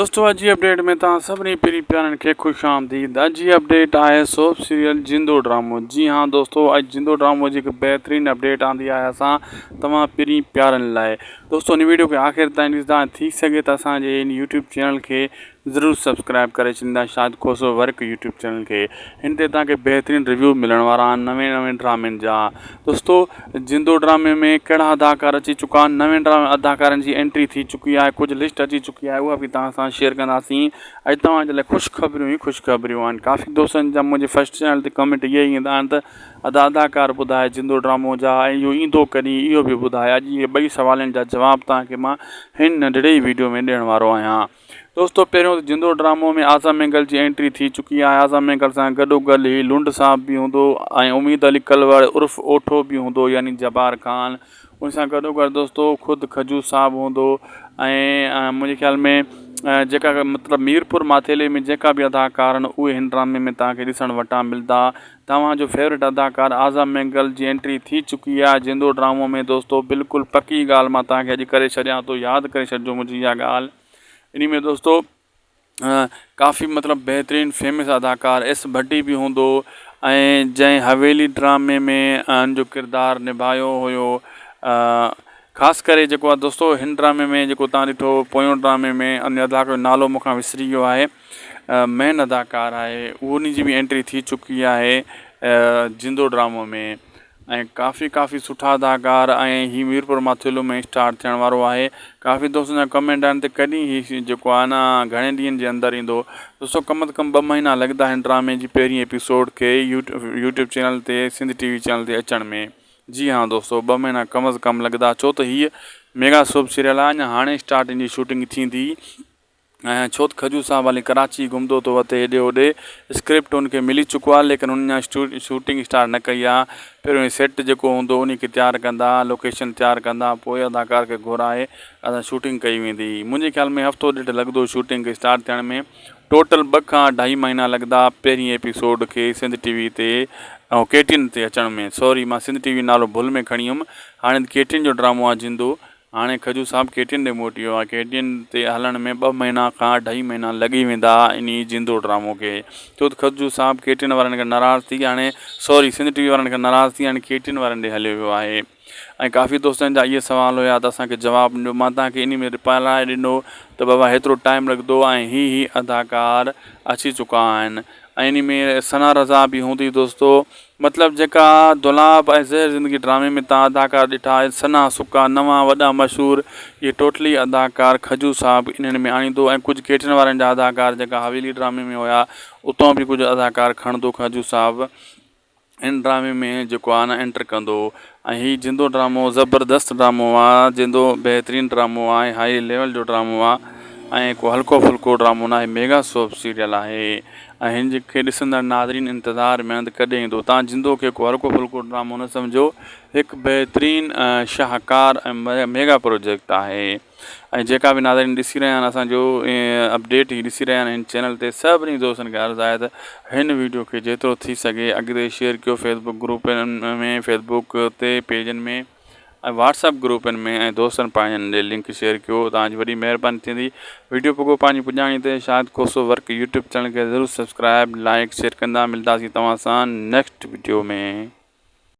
دوستو اڄ جي اپڊيٽ ۾ توهان سڀني پرين پيارن کي خوش آمديد اڄ جي اپڊيٽ آهي سوپ سيريل جندو ڊرامو جي ها دوستو اڄ جندو ڊرامو جي هڪ بهترين اپڊيٽ آندي آهي اسان توهان پرين پيارن لاء دوستو هن ويڊيو کي آخر تائين ڏسندا ٿي سگهي ته اسان جي هن يوٽيوب چينل کي ضرور سبسڪرائب ڪري ڇڏيندا Shahid Khoso work YouTube channel کي هن تي توهان کي بهترين ريويو ملڻ وارا آهن نوين نوين ڊرامن جا دوستو جندو ڊرامي ۾ ڪهڙا اداڪار اچي چڪا آهن نوين ڊرامي اداڪارن جي انٽري ٿي چڪي آهي ڪجهه لسٽ اچي چڪي آهي اها به توهان سان شيئر ڪنداسين اڄ توهان جي لاء خوش خبريون ئي خوش خبريون آهن ڪافي دوستن جا منهنجي فرسٽ چينل تي ڪمينٽ اهي ئي ايندا آهن ته ادا اداڪار ٻڌائي جندو ڊرامو جا ۽ اهو ايندو ڪڏهن اهو به ٻڌائي اڄ اهي ٻئي سوالن جا جواب توهان کي مان هن ننڍڙي ويڊيو ۾ ڏيڻ وارو آهيان دوستو پهريون ته جندو ڊرامو ۾ اعظم مينگل جي انٽري ٿي چڪي آهي اعظم مينگل سان گڏو گڏ هي لنڊ صاحب به هوندو ۽ اميد علي ڪلوڙ عرف اوٺو به هوندو يعني جبار خان ان سان گڏو گڏ دوستو خود کجو صاحب هوندو ۽ منهنجي خيال ۾ جيڪا مطلب ميرپور ماٿيلي ۾ جيڪا به اداڪار آهن اهي هن ڊرامي ۾ توهان کي ڏسڻ وٽان ملدا توهان جو فيورٽ اداڪار اعظم مينگل جي انٽري ٿي چڪي آهي جندو ڊرامو ۾ دوستو بلڪل پڪي ڳالهه مان توهان کي اڄ ڪري ڇڏيان ٿو ياد ڪري ڇڏجو منهنجي اها ڳالهه انهي ۾ دوستو ڪافي مطلب بهترين فيمس اداڪار ايس ڀٽي به هوندو ۽ جنهن حويلي ڊرامي ۾ ان جو ڪردار نڀايو هيو خاص ڪري جيڪو آهي دوستو هن ڊرامي ۾ جيڪو تان ڏٺو پويون ڊرامي ۾ ان اداڪار جو نالو مون کان وسري ويو آهي مين اداڪار آهي ان جي به انٽري ٿي چڪي آهي جندو ڊرامو ۾ ۽ ڪافي ڪافي سٺا اداڪار ۽ هي ميرپور ماٿيلو ۾ اسٽارٽ ٿيڻ وارو آهي ڪافي دوستن جا ڪمينٽ آهن ته ڪڏهن هي جيڪو آهي نه گهڻي ڏينهن جي اندر ايندو دوستو ڪم از ڪم ٻه مهينا لڳندا هن ڊرامي جي پهرين ايپيسوڊ کي يوٽيوب چينل تي سنڌ ٽي وي چينل تي اچڻ ۾ جي ها دوستو ٻه مهينا ڪم از ڪم لڳندا ڇو ته هي ميگا سوپ سيريل آهي اڃا هاڻي اسٽارٽ هن جي شوٽنگ ٿيندي ۽ ڇو ته کجو صاحب هالي ڪراچي گهمندو ٿو وتي هيڏي هوڏي اسڪرپٽ هن کي ملي چڪو آهي ليڪن هن اڃا شوٽنگ اسٽارٽ نه ڪئي آهي پهريون هي سيٽ جيڪو هوندو انهي کي تيار ڪندا لوڪيشن تيار ڪندا پوء اداڪار کي گهرائي ادا شوٽنگ ڪئي ويندي منهنجي خيال ۾ هفتو ڏيڍ لڳندو شوٽنگ کي اسٽارٽ ٿيڻ ۾ ٽوٽل ٻه کان اڍائي مهينا لڳندا پهرين ايپيسوڊ کي سنڌ ٽي وي تي ۽ ڪي ٽي اين تي اچڻ ۾ سوري مان سنڌ ٽي وي نالو ڀل ۾ کڻي ويم هاڻي ڪي ٽي اين جو ڊرامو آهي جندو هاڻي کجو صاحب ڪي ٽي اين ڏي موٽي ويو آهي ڪي ٽي اين تي هلڻ ۾ ٻه مهينا کان اڍائي مهينا لڳي ويندا انهي جندو ڊرامو کي ڇو ته کجو صاحب ڪي ٽي اين وارن کان ناراض ٿي هاڻي سوري سنڌ ٽي وي وارن کان ناراض ٿي هاڻي ڪي ٽي اين وارن ڏي هليو ويو آهي ۽ ڪافي دوستن جا اهي سوال هيا ته اسان کي جواب ڏنو مان توهان کي انهي ۾ رپلائي ڏنو ته بابا هيترو ٽائيم لڳندو ۽ هي هي اداڪار اچي چڪا آهن ۽ انهي ۾ ثنا رضا به هوندي دوستو مطلب جيڪا دولاب ۽ زهر زندگي ڊرامي ۾ تان اداڪار ڏٺا آهن سنها سڪا نوان وڏا مشهور اهي ٽوٽلي اداڪار کجو صاحب انهن ۾ آڻيندو ۽ ڪجهه ڪيٽن وارن جا اداڪار جيڪا حويلي ڊرامي ۾ هيا اتان به ڪجهه اداڪار کڻندو کجو صاحب ان ڊرامي ۾ جيڪو آهي نه انٽر ڪندو ۽ هي جندو ڊرامو زبردست ڊرامو آ جندو بهترين ڊرامو آ ۽ هائي ليول جو ڊرامو آ ۽ ڪو هلڪو ڦلڪو ڊرامو ناهي ميگا سوپ سيريل آهي ۽ هن جي کي ڏسندڙ ناظرين انتظار ۾ آهن ته ڪڏهن ايندو تان جندو کي ڪو هلڪو ڦلڪو ڊرامو نه سمجهو هڪ بهترين شاهڪار ۽ ميگا پروجيڪٽ آهي. ۽ جيڪا به ناظرين ڏسي رهيا آهن اسان جو اپڊيٽ هي ڏسي رهيا آهن هن چينل تي سڀني دوستن کي عرض آهي ته هن ويڊيو کي جيترو ٿي سگهي اڳتي شيئر ڪيو فيسبوڪ گروپن ۾ فيسبوڪ تي پيجن ۾ ۽ واٽس اپ گروپن ۾ ۽ دوستن پنهنجن ڏي لنڪ شيئر ڪيو توهان جي وڏي مهرباني ٿيندي ويڊيو پڳو پنهنجي پڄاڻي تي Shahid Khoso work YouTube channel کي ضرور سبسڪرائب لائڪ شيئر ڪندا ملداسين توهان سان نيڪسٽ ويڊيو ۾